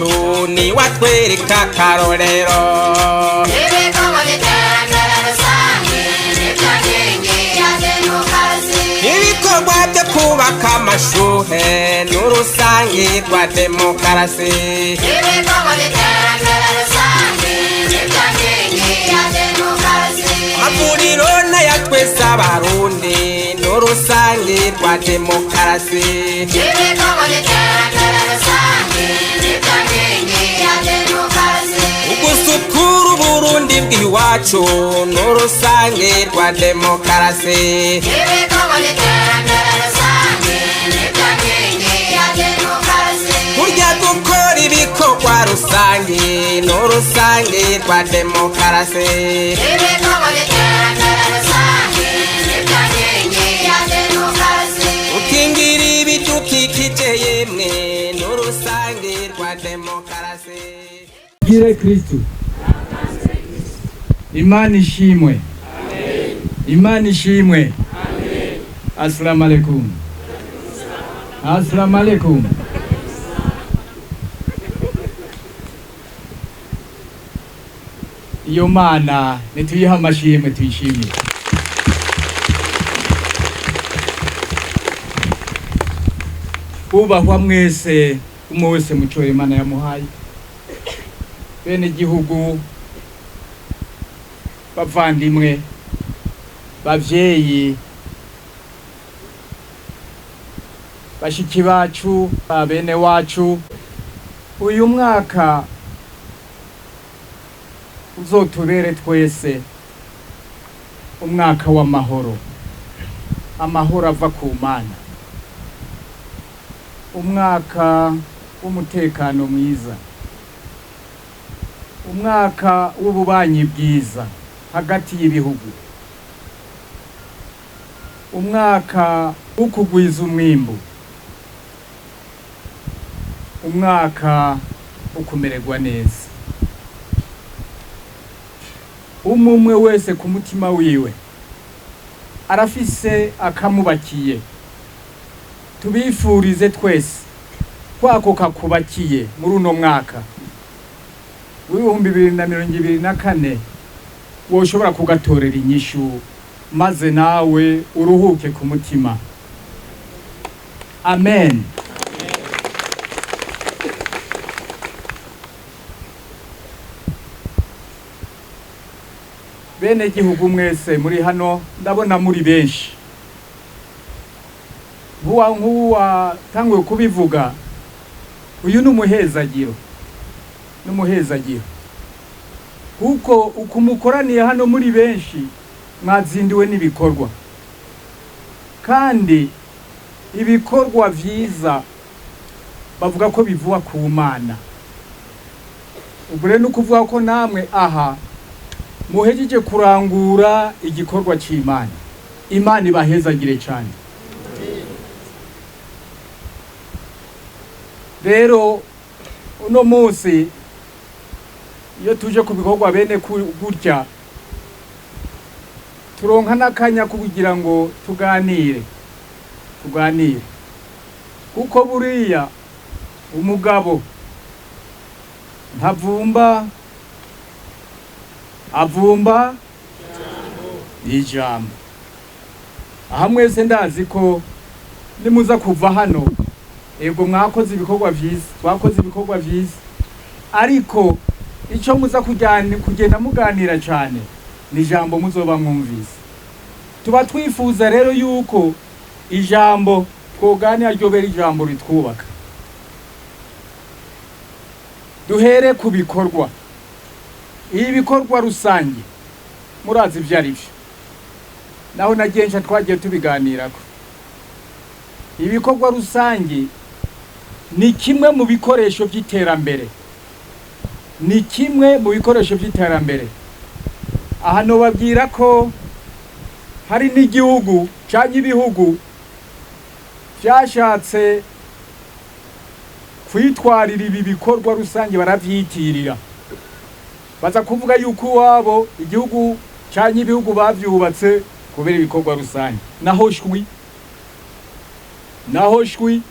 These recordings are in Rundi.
wacu ni watwereka akarorero. Ibikorwa by'iterambere rusange nibyo nkingi ya demokarasi. Ibikorwa byo kubaka amashure n'urusangi rwa demokarasi. Ibikorwa by'iterambere rusange nibyo nkingi ya demokarasi. Amavuriro n'aya twese abarundi n'urusangi rwa demokarasi. Ibikorwa by'iterambere rusange nibyo nkingi ya demokarasi. Ugusukura Uburundi bw'iwacu n'urusangi rwa demokarasi. Ibikorwa by'iterambere rusange nibyo nkingi ya demokarasi. Burya gukora ibikorwa rusangi n'urusangi rwa demokarasi. Ibikorwa by'iterambere rusange nibyo nkingi ya demokarasi. Ukingira ibidukikije yemwe n'urusangi rwa demokarasi. Gire Kristu. Imana ishimwe. Imana ishimwe. Assalamu alaikum. Assalamu alaikum. Iyo mana nituyiha amashimwe tuyishimire. Ubahwa mwese, umwe wese muco Imana yamuhaye. Bene gihugu, bavandimwe, bavyeyi, bashiki bacu, ba bene wacu, uyu mwaka uzotubere twese umwaka w'amahoro, amahoro ava ku Mana, umwaka w'umutekano mwiza, umwaka w'ububanyi bwiza hagati y'ibihugu, umwaka wo kugwiza umwimbu, umwaka wo kumererwa neza. Umwe umwe wese ku mutima wiwe arafise akamubakiye. Tubifurize twese kwako kakubakiye muri uno mwaka w'2024, woshobora kugatorera inyishu maze nawe uruhuke ku mutima. Amen. Bene gihugu mwese muri hano, ndabona muri benshi. Nkuwa nkuwa kubivuga, uyu ni umuhezagiro, n'umuhezagiro, kuko ukumukoraniye hano muri benshi mwazindiwe n'ibikorwa, kandi ibikorwa vyiza bavuga ko bivuga ku Mana. Ubwo rero ni ukuvuga ko namwe aha muhejeje kurangura igikorwa c'Imana. Imana ibahezagire cyane. Rero uno munsi iyo tuje ku bikorwa bene gutya, turonka n'akanya ko kugira ngo tuganire, tuganire, kuko buriya umugabo ntavumba, avumba ijambo. Aha mwese ndazi ko nimuza kuva hano, ego mwakoze ibikorwa vyiza, twakoze ibikorwa vyiza, ariko ico muza kugenda muganira cane ni ijambo muzoba mwumvise. Tuba twifuza rero yuko ijambo twoganira ryobera ijambo ritwubaka. Duhere ku bikorwa. Ibi bikorwa rusange murazi ivyo ari vyo, naho na genshi twagiye tubiganirako. Ibikorwa rusange ni kimwe mu bikoresho by'iterambere, ni kimwe mu bikoresho by'iterambere. Aha nobabwira ko hari n'igihugu canke ibihugu vyashatse kwitwarira ibi bikorwa rusange baravyitirira, baza kuvuga yuko iwabo igihugu canke ibihugu bavyubatse kubera ibikorwa rusange. Naho shwi, naho shwi,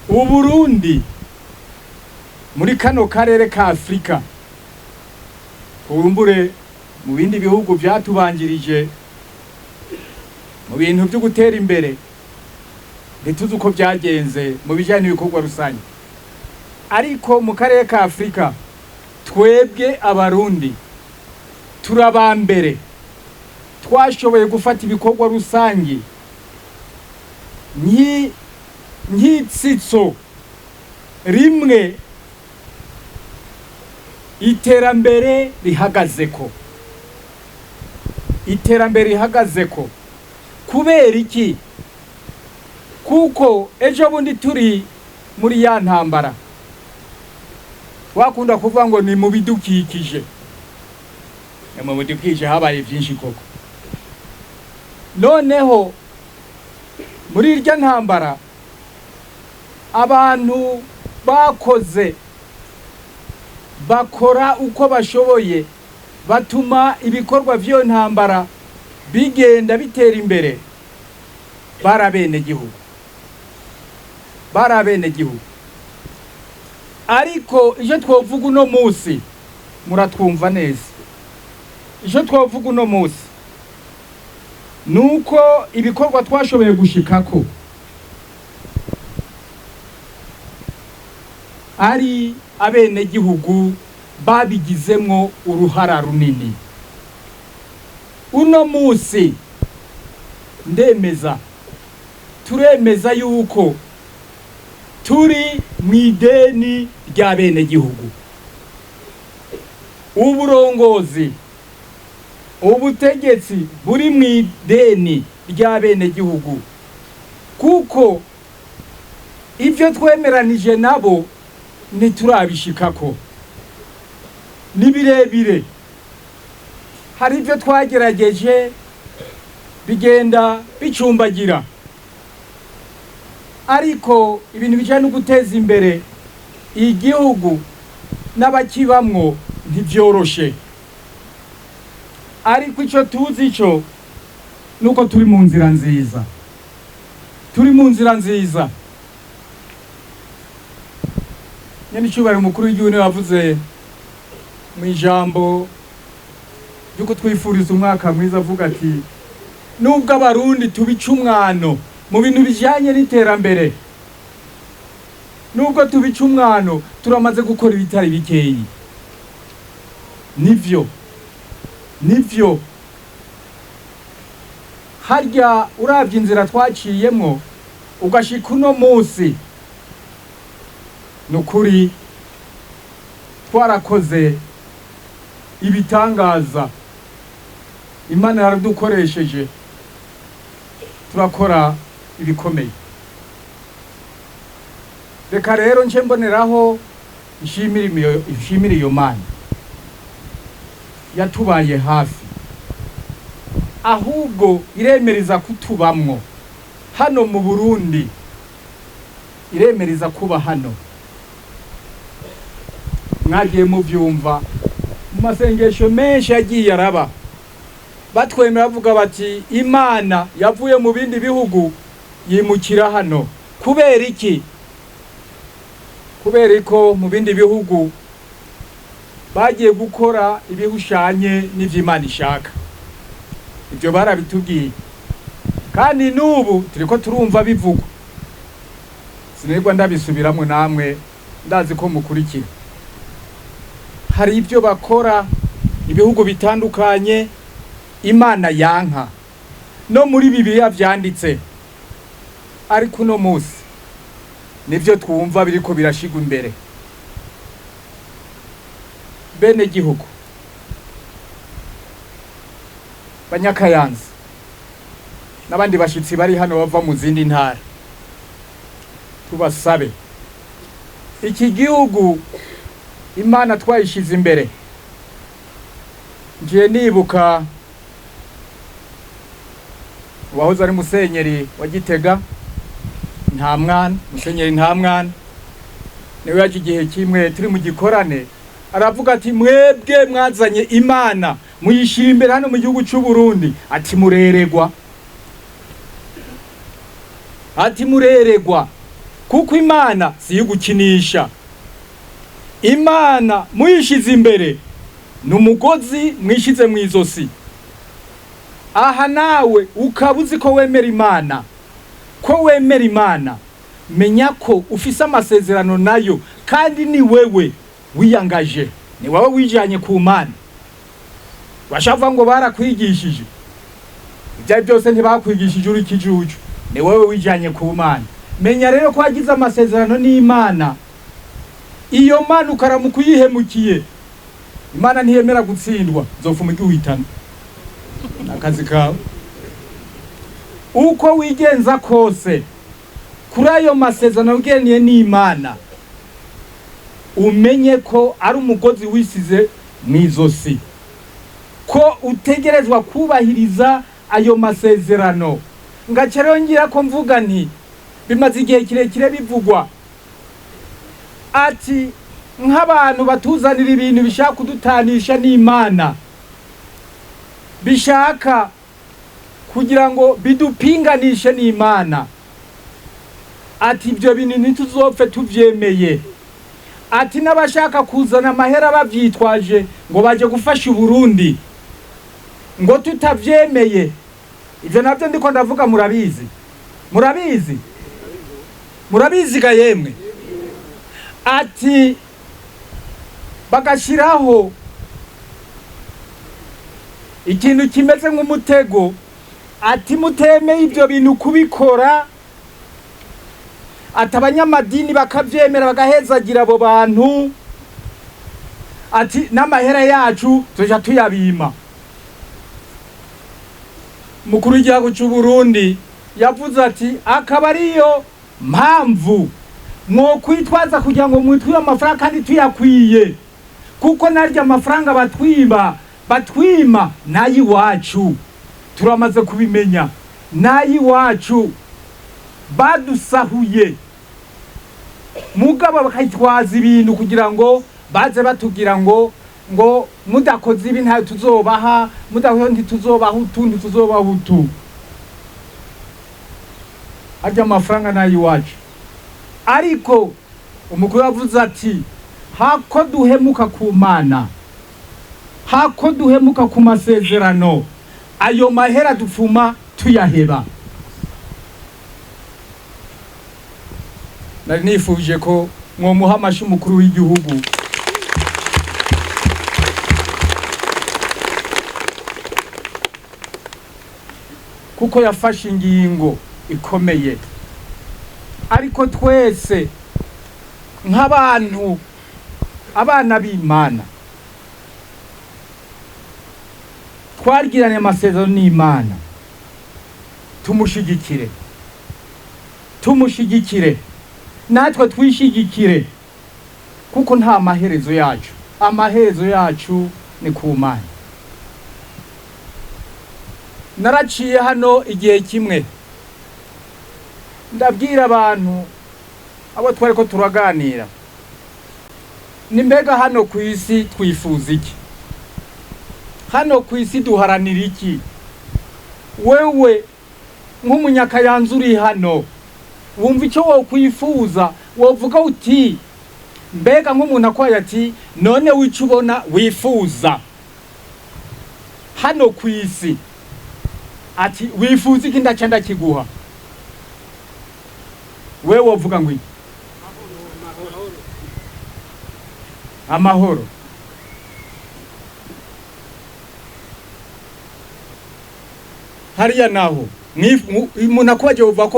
Uburundi Muri kano karere ka Afurika, kumbure mu bindi bihugu vyatubanjirije mu bintu vyo gutera imbere, ntituzi uko vyagenze mu bijanye n'ibikorwa rusange, ariko mu karere ka Afurika twebwe Abarundi turabambere. Twashoboye gufata ibikorwa rusange nk'itsitso rimwe iterambere rihagazeko, iterambere rihagazeko. Kubera iki? Kuko ejo bundi turi muri ya ntambara twakunda kuvuga ngo ni mu bidukikije. Ni mu bidukikije habaye byinshi koko. Noneho muri irya ntambara abantu bakoze, bakora uko bashoboye, batuma ibikorwa vy'iyo ntambara bigenda bitera imbere, bari abenegihugu, bari abenegihugu. Ariko icyo twovuga uno munsi, muratwumva neza, icyo twovuga uno munsi nuko ibikorwa twashoboye gushikako ari abenegihugu babigizemwo uruhara runini. Uno munsi ndemeza, turemeza yuko turi mu ideni ry'abenegihugu. Uburongozi, ubutegetsi buri mu ideni ry'abenegihugu, kuko ibyo twemeranije nabo ntiturabishikako, ni birebire. Hari ibyo twagerageje bigenda bicumbagira, ariko ibintu bijyanye no guteza imbere igihugu n'abakibamwo ntibyoroshe. Ariko icyo tuzi cyo nuko turi mu nzira nziza, turi mu nzira nziza. Nyene icyubahiro umukuru w'igihugu niwe wavuze mu ijambo ry'uko twifuriza umwaka mwiza, avuga ati nubwo Abarundi tubica umwano mu bintu bijyanye n'iterambere, nubwo tubica umwano turamaze gukora ibitari bikeyi. Nivyo, nivyo. Harya uravye inzira twaciyemwo ugashika uno munsi, nukuri twarakoze ibitangaza. Imana yaradukoresheje turakora ibikomeye. Reka rero nce mboneraho nshimire iyo Mana yatubaye hafi, ahubwo iremereza kutubamwo hano mu Burundi, iremereza kuba hano. Mwagiye muvyumva mu masengesho menshi yagiye araba, batwemera bavuga bati Imana yavuye mu bindi bihugu yimukira hano. Kubera iki? Kubera ko mu bindi bihugu bagiye gukora ibihushanye n'ivy'Imana ishaka. Ibyo barabitubwiye, kandi n'ubu turiko turumva bivugwa. Sinirwa ndabisubiramwo, namwe ndazi ko mukurikira. Hari ibyo bakora ibihugu bitandukanye Imana yanka, no muri Bibiliya vyanditse, ariko uno munsi nivyo twumva biriko birashigwa imbere. Bene gihugu, Banyakayanza n'abandi bashitsi bari hano bava mu zindi ntara, tubasabe iki gihugu Imana twayishize imbere. Ngiye nibuka uwahoze ari musenyeri wa Gitega, nta mwana, musenyeri nta mwana, niwe yaje igihe kimwe turi mu gikorane aravuga ati mwebwe mwazanye Imana muyishira imbere hano mu gihugu cy'u Burundi, ati mureregwa, ati mureregwa, kuko Imana si iyo gukinisha. Imana muyishize imbere ni umugozi mwishize mu izosi. Aha nawe ukaba uzi ko wemera Imana, ko wemera Imana, menya ko ufise amasezerano nayo, kandi ni wewe wiyangaje, ni wowe wijanye ku Mana. Bashava ngo barakwigishije, ibyo byose ntibakwigishije uri ikijuju, ni wowe wijanye ku Mana. Menya rero ko wagize amasezerano n'Imana, iyo Mana ukaramuka uyihemukiye, Imana ntiyemera gutsindwa, nzopfuma igihitana akazi kawe. Uko wigenza kose kuri ayo masezerano ugeniye n'Imana, umenye ko ari umugozi wisize mu izosi, ko utegerezwa kubahiriza ayo masezerano. Ngaca rero ngira ko mvuga nti bimaze igihe kirekire bivugwa ati nk'abantu batuzanira ibintu bishaka kudutanisha n'Imana, bishaka kugira ngo bidupinganishe n'Imana, ati ibyo bintu ntituzopfe tuvyemeye. Ati n'abashaka kuzana amahera bavyitwaje ngo baje gufasha Uburundi, ngo tutavyemeye. Ivyo navyo ndiko ndavuga murabizi, murabizi, murabizi ga yemwe. Ati bagashiraho ikintu kimeze nk'umutego, ati mutemeye ibyo bintu kubikora, ati abanyamadini bakavyemera bagahezagira abo bantu, ati n'amahera yacu tuja tuyabima. Mukuru w'igihugu c'u Burundi yavuze ati akaba ariyo mpamvu mwokwitwaza kugira ngo mwitwibe amafaranga kandi tuyakwiye, kuko narya amafaranga batwiba batwima nayiwacu, turamaze kubimenya, nayiwacu badusahuye, mugabo bakayitwaza ibintu kugira ngo baze batubwira ngo mudakoze ibi ntayo tuzobaha, mudakoze ntituzobaha utu, ntituzobaha utu. Harya amafaranga nayiwacu. Ariko umukuru yavuze ati hako duhemuka ku Mana, hako duhemuka ku masezerano, ayo mahera dupfuma tuyaheba. Nari nifuje ko mwomuha amashi umukuru w'igihugu. Kuko yafashe ingingo ikomeye. Ariko twese nk'abantu, abana b'Imana, twagiranye amasezerano n'Imana, tumushigikire, tumushigikire, natwe twishigikire, kuko nta maherezo yacu, amaherezo yacu ni ku Mana. Naraciye hano igihe kimwe ndabwira abantu abo twari ko turaganira, ni mbega hano ku isi twifuza iki? Hano ku isi duharanira iki? Wewe nk'umunyakayanza uri hano wumva icyo wokwifuza, wovuga uti mbega nk'umuntu akwaye ati none wica ubona wifuza hano ku isi, ati wifuza iki ndaca ndakiguha, wewe wovuga ngo iki? Amahoro. Hariya naho umuntu akubaje uvuga ko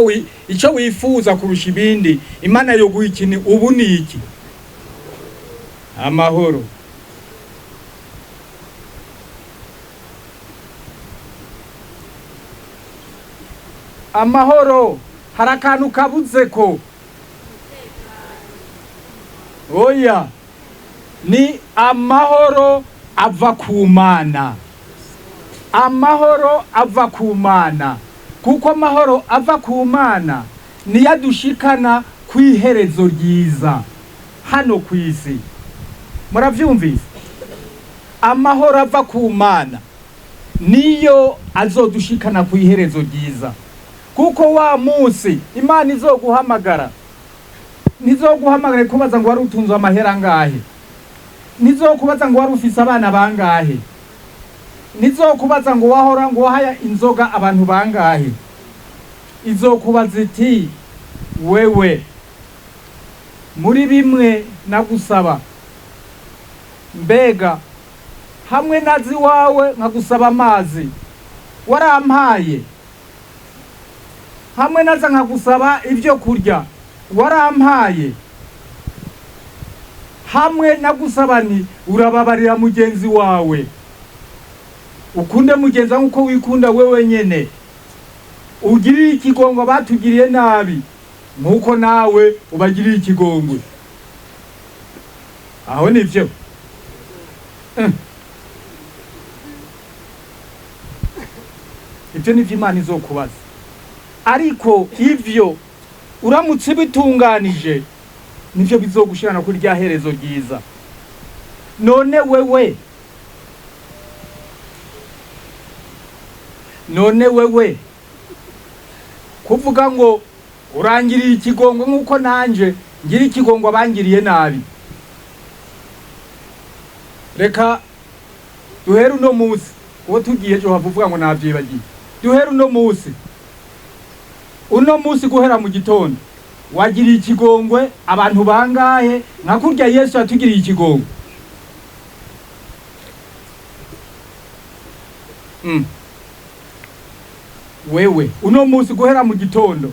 icyo wifuza kurusha ibindi Imana yoguha iki ubu ni iki? Amahoro. Amahoro hari akantu kabuze ko oya, ni amahoro ava ku Mana, amahoro ava ku Mana, kuko amahoro ava ku Mana niyo adushikana kw'iherezo ryiza hano ku isi. Muravyumvise? Amahoro ava ku Mana niyo azodushikana kw'iherezo ryiza, kuko wa munsi Imana izoguhamagara, ntizoguhamagara kubaza ngo wari utunze amahera angahe. Ntizokubaza ngo wari ufise abana bangahe, ntizokubaza ngo wahora ngo wahaya inzoga abantu bangahe. Izokubaza iti wewe muri bimwe nagusaba, mbega hamwe nazi wawe nkagusaba amazi warampaye, hamwe naza nkagusaba ibyo kurya warampaye, hamwe nagusaba nti urababarira mugenzi wawe, ukunde mugenzi wawe nkuko wikunda wewe nyene, ugirire ikigongo batugiriye nabi nkuko nawe ubagiriye ikigongwe. Aho nivyo. Ibyo nivyo Imana izokubaza. Ariko ivyo uramutse bitunganije nivyo bizogushirana kuri rya herezo ryiza. None wewe, none wewe kuvuga ngo urangiriye ikigongo nkuko nanje ngira ikigongo abangiriye nabi, reka duhere uno munsi, uwo tugiye ejo hava uvuga ngo navyibagiye. Duhere uno munsi, uno munsi guhera mu gitondo wagiriye ikigongwe abantu bangahe nka kurya Yesu yatugiriye ikigongwe? Wewe uno munsi guhera mu gitondo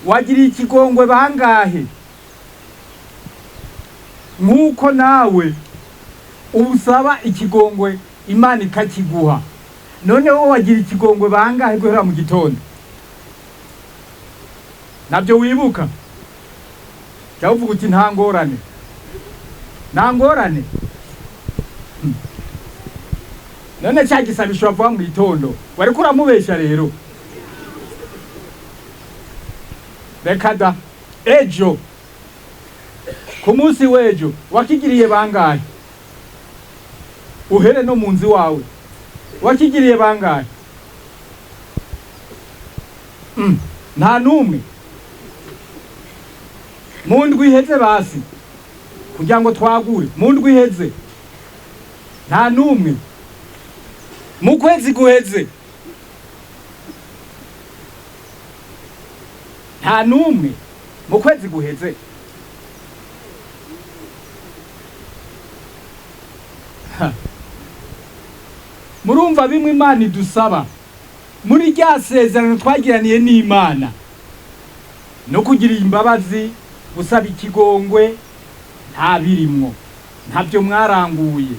wagiriye ikigongwe bangahe nkuko nawe ubusaba ikigongwe Imana ikakiguha? None wowe wagira ikigongwe bangahe guhera mu gitondo? Nabyo wibuka? Cyangwa uvuga uti nta ngorane, nta ngorane. None cya gisabisho bavuga mu gitondo wariko uramubesha rero? Reka da. Ejo ku munsi w'ejo wakigiriye bangahe? Uhere no mu nzu wawe wakigiriye bangahe? Nta n'umwe. Mu ndwi iheze basi, kugira ngo twagure, mu ndwi iheze nta n'umwe. Mu kwezi guheze nta n'umwe. Mu kwezi guheze. Murumva bimwe Imana idusaba muri rya sezerano twagiraniye n'Imana, no kugira imbabazi, gusaba ikigongwe, nta birimwo, ntabyo mwaranguye.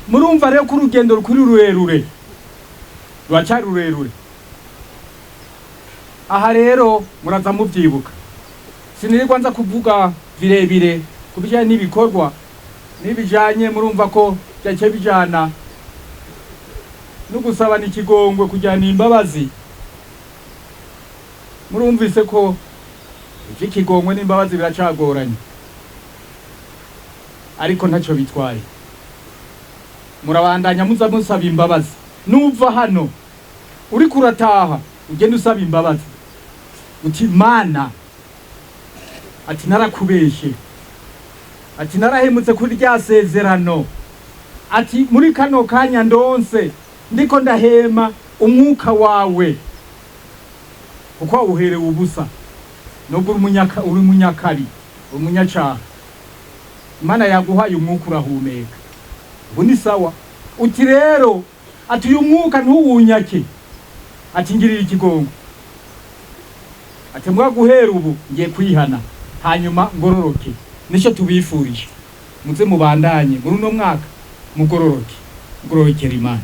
Murumva rero ko urugendo rukuri rurerure, ruracari rurerure. Aha rero muraza muvyibuka, sinirirwa nza kuvuga birebire ku bijanye n'ibikorwa n'ibijanye, murumva ko byaciye bijana no gusabana ikigongwe, kujyana imbabazi. Murumvise ko ivy'ikigongwe n'imbabazi biracagoranye, ariko ntacyo bitwaye. Murabandanya muza musaba imbabazi. Nuva hano uriko urataha ugenda usaba imbabazi, uti Mana, ati narakubeshe, ati narahemutse kuri rya sezerano, ati muri kano kanya ndonse ndiko ndahema umwuka wawe, kuko wawuherewe ubusa, nubwo uri umunyakabi, umunyacaha, Imana yaguhaye umwuka urahumeka, ubu ni sawa. Uti rero ati uyu mwuka ntuwunyake, ati ngirira ikigongo, ati mbwa guhera ubu ngiye kwihana hanyuma ngororoke. Nicyo tubifurije, muze mubandanye muri uno mwaka mugororoke, mugororokera Imana.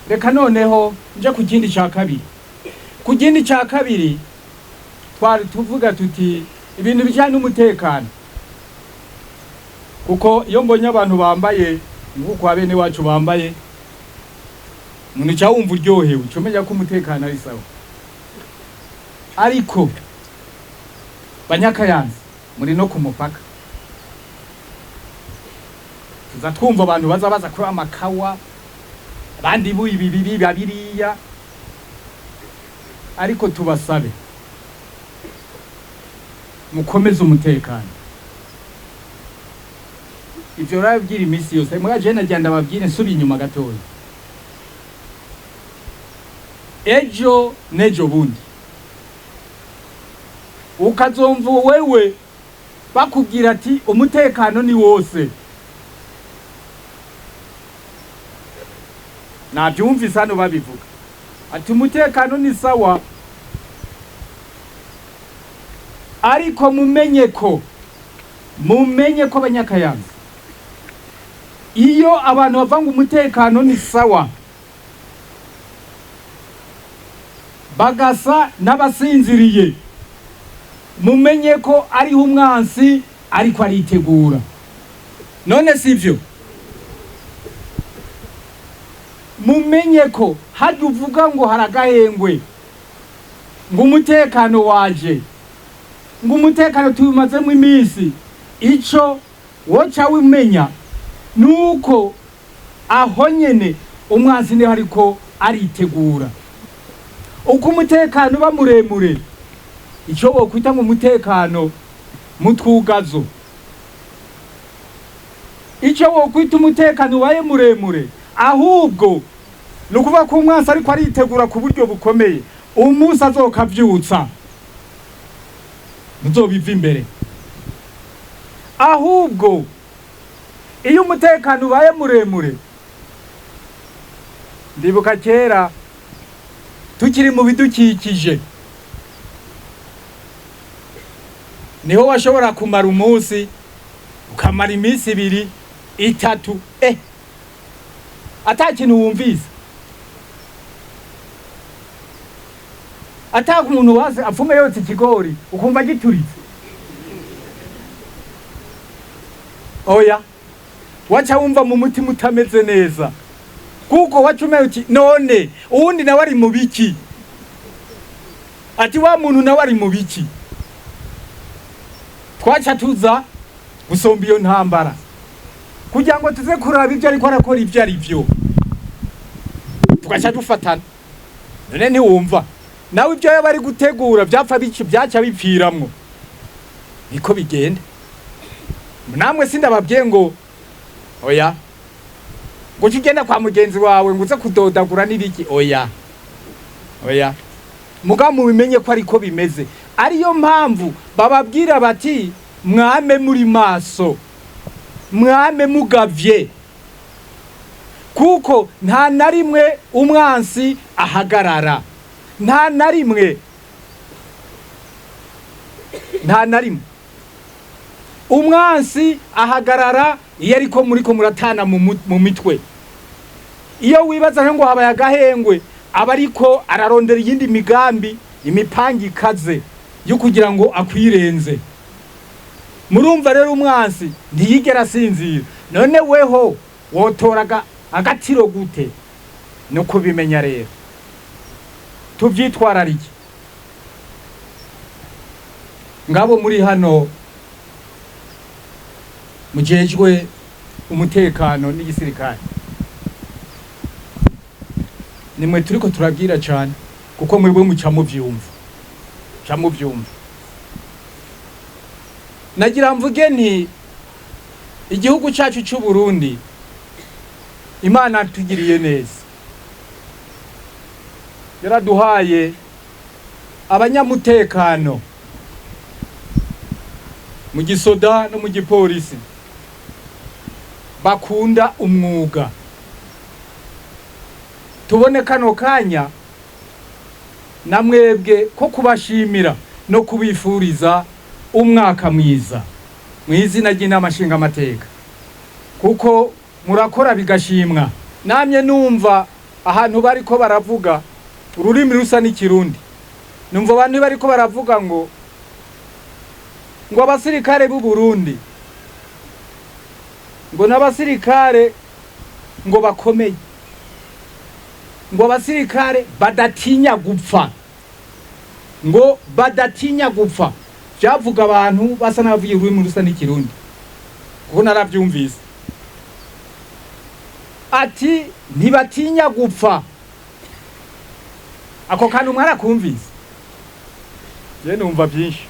Reka noneho nje ku kindi ca kabiri. Ku kindi ca kabiri twari tuvuga tuti ibintu bijanye n'umutekano, kuko iyo mbonye abantu bambaye nk'uko abene wacu bambaye, umuntu uca wumva uryohewe, uca umenya ko umutekano ari sawa. Ariko Banyakayanza muri no ku mupaka, tuza twumva abantu baza baza kuri amakawa, abandi bu ibi bibi babiriya, ariko tubasabe mukomeze umutekano. Ivyo urababwira iminsi yose. Mwa je nagira ndababwire nsubiye inyuma gatoya. Ejo n'ejo bundi ukazomva wewe bakubwira ati umutekano ni wose. Nabyumvise hano babivuga ati umutekano ni sawa, ariko mumenye ko abanyakayanza iyo abantu bavanga umutekano ni sawa bagasa n'abasinziriye, mumenye ko ariho umwansi ariko aritegura. None sivyo? Mumenye ko hajya uvuga ngo haragahengwe, ngo umutekano waje, ngo umutekano tuwumazemo iminsi, ico woca wimenya nuko aho nyene umwansi niho ariko aritegura. Uko umutekano uba muremure, ico wokwita ngo umutekano mutwugazo, ico wokwita umutekano ubaye muremure, ahubwo ni ukuvuga ko umwansi ariko aritegura ku buryo bukomeye. Umunsi azokavyutsa muzobiva imbere. Ahubwo iyo umutekano ubaye muremure, ndibuka kera tukiri mu bidukikije, niho washobora kumara umunsi, ukamara iminsi ibiri, itatu, ata kintu wumvise, ata umuntu waze apfume yotsa ikigori ukumva gituritse. Oya, waca wumva mu mutima utameze neza, kuko waca umenya uti none uwundi nawe ari mu biki, ati wa muntu nawe ari mu biki. Twaca tuza gusomba iyo ntambara kugira ngo tuze kuraba ibyo ariko arakora ibyo ari byo, tugaca dufatana. None ntiwumva nawe ibyo yaba ari gutegura byapfa bici byaca bipfiramwo. Niko bigenda. Namwe sindababwiye ngo oya, ngo ugenda kwa mugenzi wawe ngo uze kudodagura n'ibiki, oya oya, mugabo mubimenye ko ariko bimeze. Ariyo mpamvu bababwira bati mwame muri maso, mwame mugavye, kuko nta na rimwe umwansi ahagarara, nta na rimwe, nta na rimwe umwansi ahagarara iyo ariko muriko muratana mu mitwe. Iyo wibaza ngo habaye agahengwe, aba ariko ararondera iyindi migambi, imipangi ikaze yo kugira ngo akwirenze. Murumva rero umwansi ntiyigera asinzira. None weho wotoraga agatiro gute? No kubimenya rero tuvyitwararike. Ngabo muri hano mujejwe umutekano n'igisirikare, nimwe turiko turabwira cane, kuko mwebwe muca muvyumva, muca muvyumva. Nagira mvuge nti igihugu cacu c'u Burundi Imana tugiriye neza, yaraduhaye abanyamutekano mu gisoda no mu gipolisi bakunda umwuga. Tubone kano kanya na mwebwe ko kubashimira no kubifuriza umwaka mwiza mu izina ry'inama nshingamateka, kuko murakora bigashimwa. Namye numva ahantu bariko baravuga ururimi rusa n'ikirundi, numva abantu bariko baravuga ngo abasirikare b'u Burundi ngo n'abasirikare ngo bakomeye, ngo abasirikare badatinya gupfa, ngo badatinya gupfa. Vyavuga abantu basa n'abavuye ururimi rusa n'ikirundi, kuko naravyumvise. Ati ntibatinya gupfa. Ako kantu mwarakumvise? Je numva byinshi,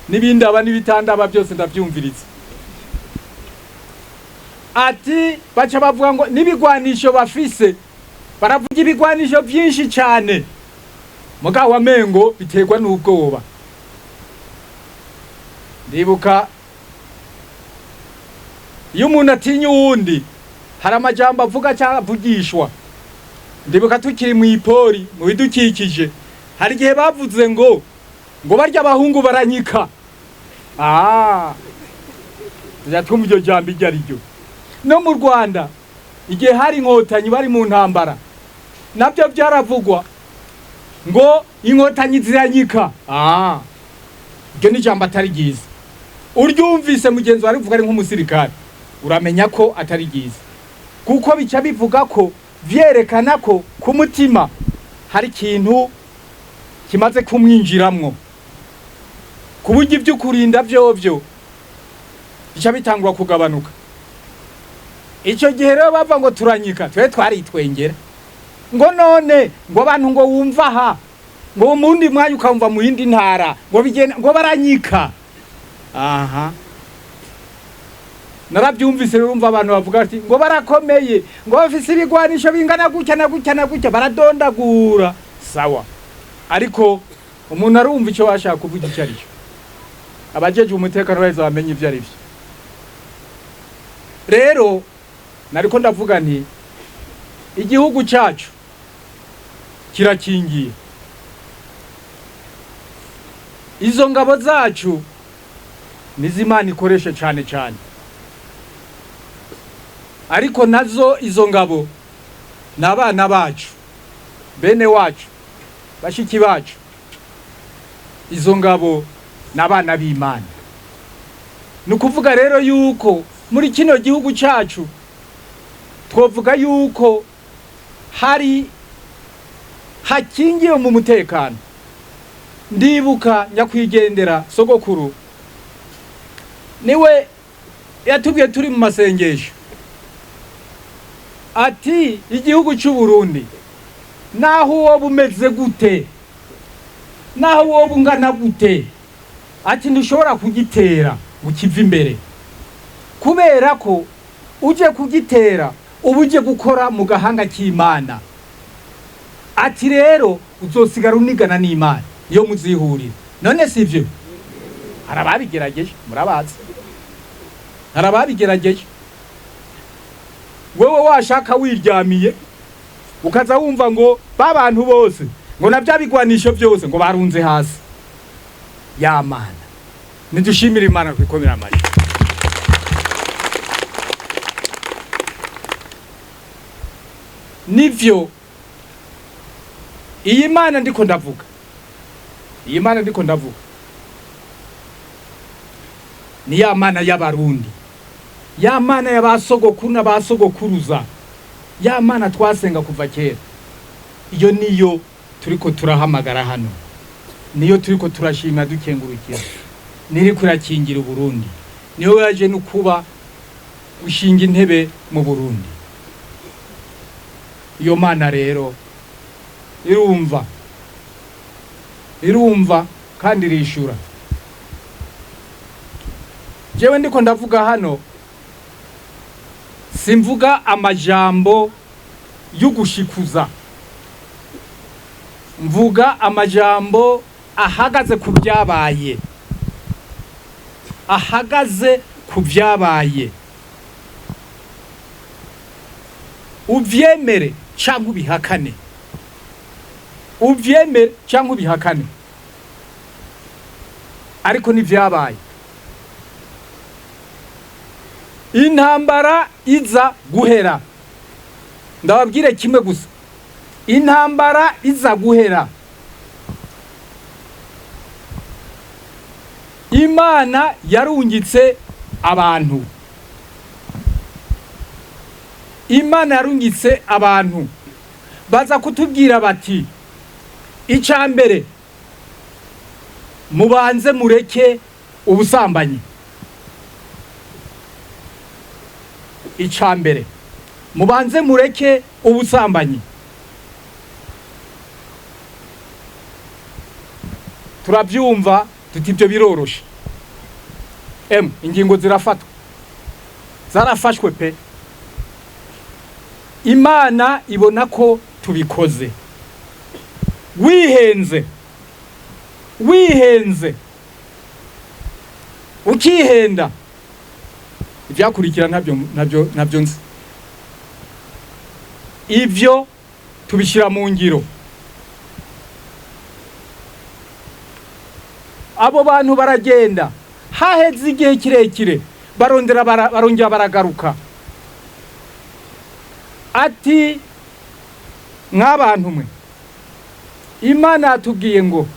n'ibindaba n'ibitandaba byose ndavyumviriza. Ati baca bavuga ngo n'ibigwanisho bafise, baravuga ibigwanisho byinshi cyane, mugabo wamengo biterwa n'ubwoba. Ndibuka iyo umuntu atinya uwundi hari amajambo avuga cyangwa avugishwa. Ndibuka tukiri mu ipori mu bidukikije, hari igihe bavuze ngo barya abahungu baranyika. Tujya twumva iryo jambo iryo ari ryo. No mu Rwanda igihe hari inkotanyi bari mu ntambara, nabyo byaravugwa ngo inkotanyi ziranyika. Iryo ni ijambo atari ryiza. Uryumvise mugenzi wawe arivuga ari nk'umusirikare, uramenya ko atari ryiza, kuko bica bivuga ko vyerekana ko ku mutima hari ikintu kimaze kumwinjiramwo, ku buryo ibyo ukurinda vyovyo bica bitangura kugabanuka. Ico gihe rero bava ngo turanyika, twe twaritwengera ngo none ngo abantu ngo wumva aha, ngo mundi mwanya ukamva mu yindi ntara, ngo bigenda ngo baranyika. Aha narabyumvise rero, urumva abantu bavuga ati ngo barakomeye, ngo bafise ibigwanisho bingana gutya na gutya na gutya, baradondagura. Sawa, ariko umuntu arumva icyo bashaka kuvuga icyo ari cyo. Abajejwe umutekano baheza bamenye ivyo ari byo. Rero nariko ndavuga nti igihugu cyacu kirakingiye, izo ngabo zacu nizo Imana ikoresha cyane cyane, ariko nazo izo ngabo ni abana bacu, bene wacu, bashiki bacu. Izo ngabo ni abana b'Imana. Ni ukuvuga rero yuko muri kino gihugu cyacu twovuga yuko hari hakingiwe mu mutekano. Ndibuka nyakwigendera sogokuru niwe yatubwiye turi mu masengesho ati igihugu cy'u Burundi naho uwo bumeze gute, naho uwo bungana gute, ati ntushobora kugitera ngo kive imbere, kubera ko uje kugitera uba uje gukora mu gahanga k'Imana. Ati rero uzosigara unigana n'Imana iyo muzihurira. None sivyo? Hari ababigerageje, murabazi, hari ababigerageje. Wewe washaka wiryamiye ukaza wumva ngo babantu bose ngo na bya bigwanisho byose ngo barunze hasi. Ya Mana, nidushimire Imana kwikomera amashyi. Nivyo iyi Mana ndiko ndavuga, iyi Mana ndiko ndavuga ni ya Mana y'Abarundi, ya Mana y'abasogokuru n'abasogokuruza, ya Mana twasenga kuva kera. Iyo niyo turiko turahamagara hano, niyo turiko turashima dukengurukira, niri kurakingira Uburundi, niyo yaje no kuba gushinga intebe mu Burundi. Iyo Mana rero irumva, irumva kandi irishura. Jewe ndiko ndavuga hano, simvuga amajambo y'ugushikuza, mvuga amajambo ahagaze ku byabaye, ahagaze ku byabaye. Uvyemere cyangwa ubihakane, uvyemere cyangwa ubihakane, ariko nivyabaye. Intambara iza guhera, ndababwire kimwe gusa, intambara iza guhera. Imana yarungitse abantu, Imana yarungitse abantu baza kutubwira bati icya mbere mubanze mureke ubusambanyi. Icya mbere mubanze mureke ubusambanyi. Turabyumva tuti ibyo biroroshe. Ingingo zirafatwa, zarafashwe pe. Imana ibona ko tubikoze. Wihenze, wihenze, ukihenda, ibyakurikira ntabyo, ntabyo, ntabyo nzi. Ibyo tubishyira mu ngiro. Abo bantu baragenda, haheze igihe kirekire, barondera barongera baragaruka, ati: "Mw'abantu mwe, Imana yatubwiye ngo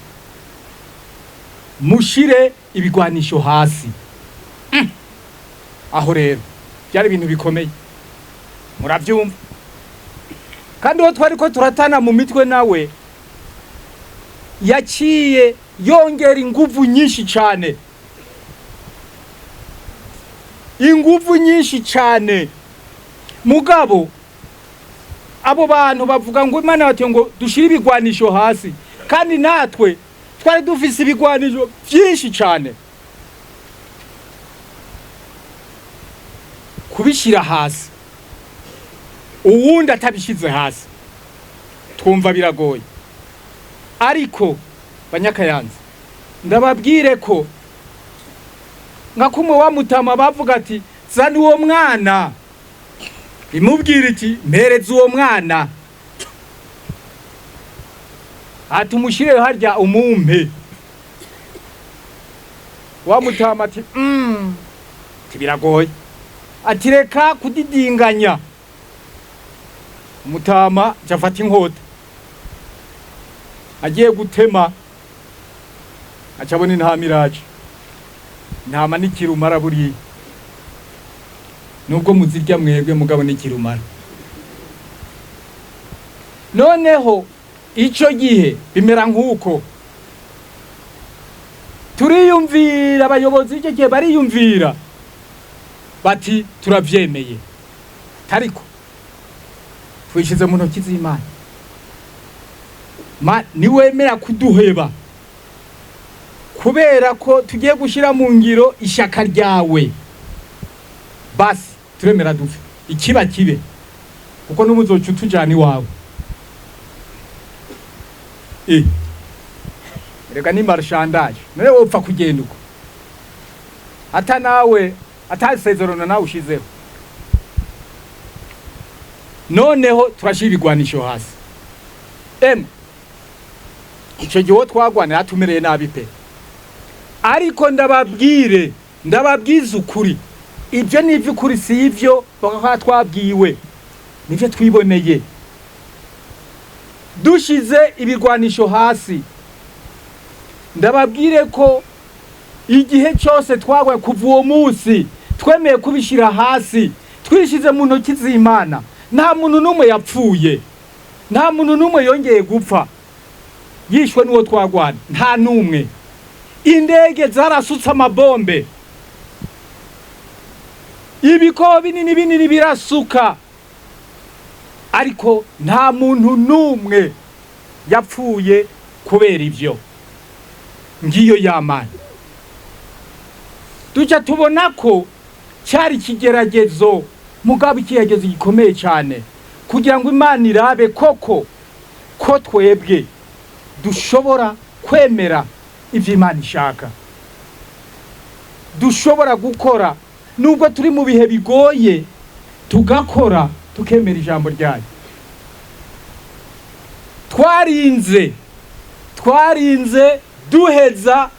mushire ibigwanisho hasi." Aho rero byari ibintu bikomeye, murabyumva. Kandi uwo twari ko turatana mu mitwe nawe yaciye yongera inguvu nyinshi cyane, inguvu nyinshi cyane. Mugabo abo bantu bavuga ngo Imana batiye ngo dushire ibigwanisho hasi, kandi natwe twari dufise ibigwanisho byinshi cyane. Kubishyira hasi uwundi atabishyize hasi, twumva biragoye. Ariko banyakayanza, ndababwire ko nka kumwe wa mutama bavuga ati: "Zana uwo mwana", imubwira iti: "Mpereza uwo mwana", ati: "Umushyire harya umumpe." Wa mutama ati ati: "Biragoye." Ati: "Reka kudidinganya." Umutama aca afata inkota, agiye gutema, aca abona intama iraje. Intama n'ikirumara buriya, nubwo muzirya mwebwe, mugabo n'ikirumara. Noneho ico gihe bimera nk'uko turiyumvira, abayobozi b'icyo gihe bariyumvira bati: "Turavyemeye, tariko twishize mu ntoki z'Imana. Ma niwemera kuduheba kubera ko tugiye gushyira mu ngiro ishyaka ryawe, basi turemera dupfe, ikiba kibe, kuko n'umuzoca utujana iwawe." Reka ni marchandage nawe wopfa kugenda uko ata nawe atasezerano nawe ushizeho. Noneho turashyira ibigwanisho hasi. Emwe, icyo gihe uwo twagwanira atumereye nabi pe. Ariko ndababwire, ndababwize ukuri, ibyo ni iby'ukuri, si ibyo bakaba twabwiwe, nibyo twiboneye. Dushize ibigwanisho hasi, ndababwire ko igihe cyose twagwa kuva uwo munsi twemeye kubishyira hasi, twishyize mu ntoki z'Imana, nta muntu n'umwe yapfuye, nta muntu n'umwe yongeye gupfa yishwe n'uwo twagwana, nta n'umwe. Indege zarasutse amabombe, ibikobo binini binini birasuka, ariko nta muntu n'umwe yapfuye kubera ibyo. Ngiyo yamana. Duca tubona ko cyari ikigeragezo, mugabo ikigeragezo gikomeye cyane, kugira ngo Imana irabe koko ko twebwe dushobora kwemera ibyo Imana ishaka, dushobora gukora nubwo turi mu bihe bigoye, tugakora tukemera ijambo ryayo. Twarinze duheza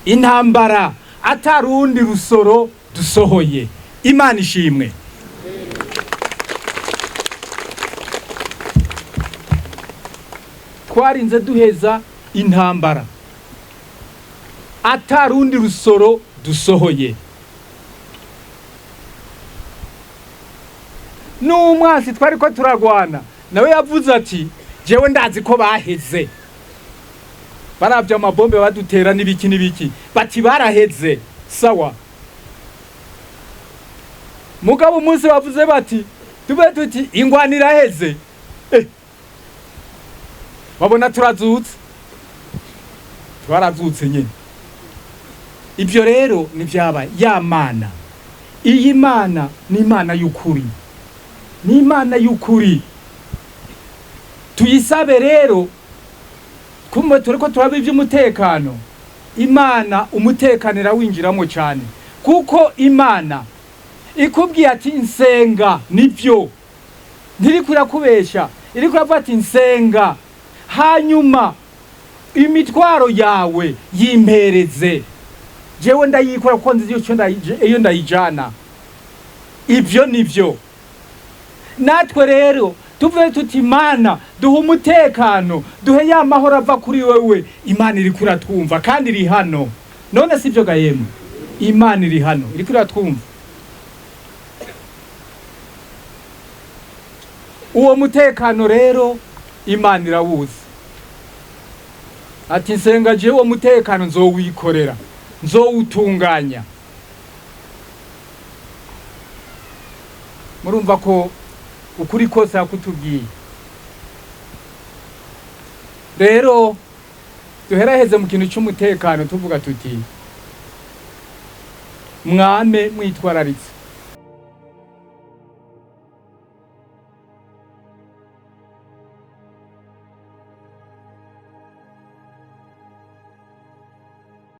intambara atarundi rusoro dusohoye. Imana ishimwe. Twarinze duheza intambara atarundi rusoro dusohoye. N'umwasi twari ko turagwana nawe yavuze ati: "Jewe ndazi ko baheze." Baravye amabombe badutera n'ibiki n'ibiki, bati: "Baraheze." Sawa, mugabo umunsi bavuze bati tube tuti ingwana iraheze, babona turazutse, twarazutse nyine. Ibyo rero nivyabaye. Ya Mana, iyi Mana ni Imana y'ukuri. Ni Imana y'ukuri. Tuyisabe rero, kumbe turiko turaba iby'umutekano. Imana umutekano irawinjiramo cyane, kuko Imana ikubwiye ati nsenga, nibyo, ntiriko irakubesha, iriko iravuga ati nsenga, hanyuma imitwaro yawe yimpereze, jewe ndayikora, kuko nzi icyo iyo ndayijana. Ibyo nibyo natwe rero tuvuye tuti Imana duhe umutekano, duhe ya mahoro ava kuri wewe. Imana iriko iratwumva kandi iri hano. None si byo ga yemwe? Imana iri hano, iriko iratwumva. Uwo mutekano rero Imana irawuzi, ati nsenga, jewe uwo mutekano nzowikorera, nzowutunganya. Murumva ko ukuri kose yakutubwiye. Rero duheraheze mu kintu cy'umutekano tuvuga tuti mwame mwitwararitse.